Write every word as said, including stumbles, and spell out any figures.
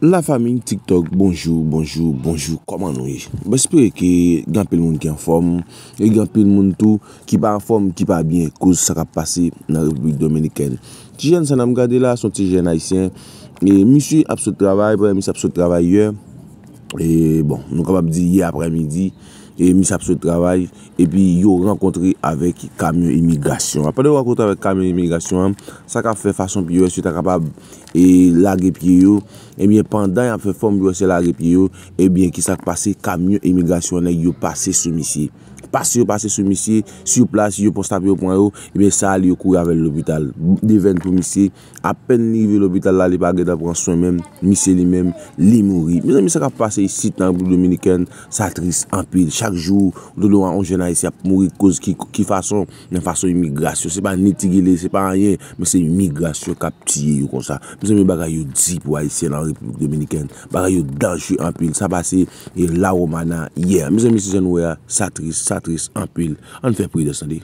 Lafanmi TikTok, bonjou, bonjou, bonjou, kòman nou ye? M espere ke gen anpil moun ki anfòm, e gen anpil moun tou ki pa anfòm, ki pa byen, koz sa k ap pase nan Repiblik Dominikèn. Ti jèn sa n ap gade la, se yon ti jèn ayisyen, e misye ap sot travay, premye misye ap sot travay yè, e bon, nou kapab di yè aprèmidi, e misye ap sot travay, epi yo rankontre avèk kamyon imigrasyon an. Pandan yo rankontre avèk kamyon imigrasyon an, sa k ap fè fason pi yo, si yo ta kapab e lage pye yo, ebyen, pandan y ap fè fòm yo se lage pye yo, ebyen, ki sa k pase? Kamyon imigrasyon, nèg yo pase sou misye. Pase yo pase sou misye, sou plas, yo konstable yo pran yo, ebyen, sa li yo kouri avè l lopital. Devèn pou misye, apèn li rive lopital la, li pa gentan pran swen menm, misye li menm, li mouri. Mezanmi, sa k ap pase isit nan Repiblik Dominikèn, sa tris anpil. Chak jou, ou tande yon jèn ayisyen ap mouri koz ki, ki fason? Nan fason imigrasyon. Se pa ni ti gele, se pa anyen, men se imigrasyon k ap tiye yo konsa. Mezanmi, bagay yo di pou ayisyen nan Repiblik Dominikèn. Bagay yo danje anpil. Sa pase e La Romana yè. Mezanmi, si jan nou wè a, sa tris, sa tris anpil. Ann fè pridans, tande.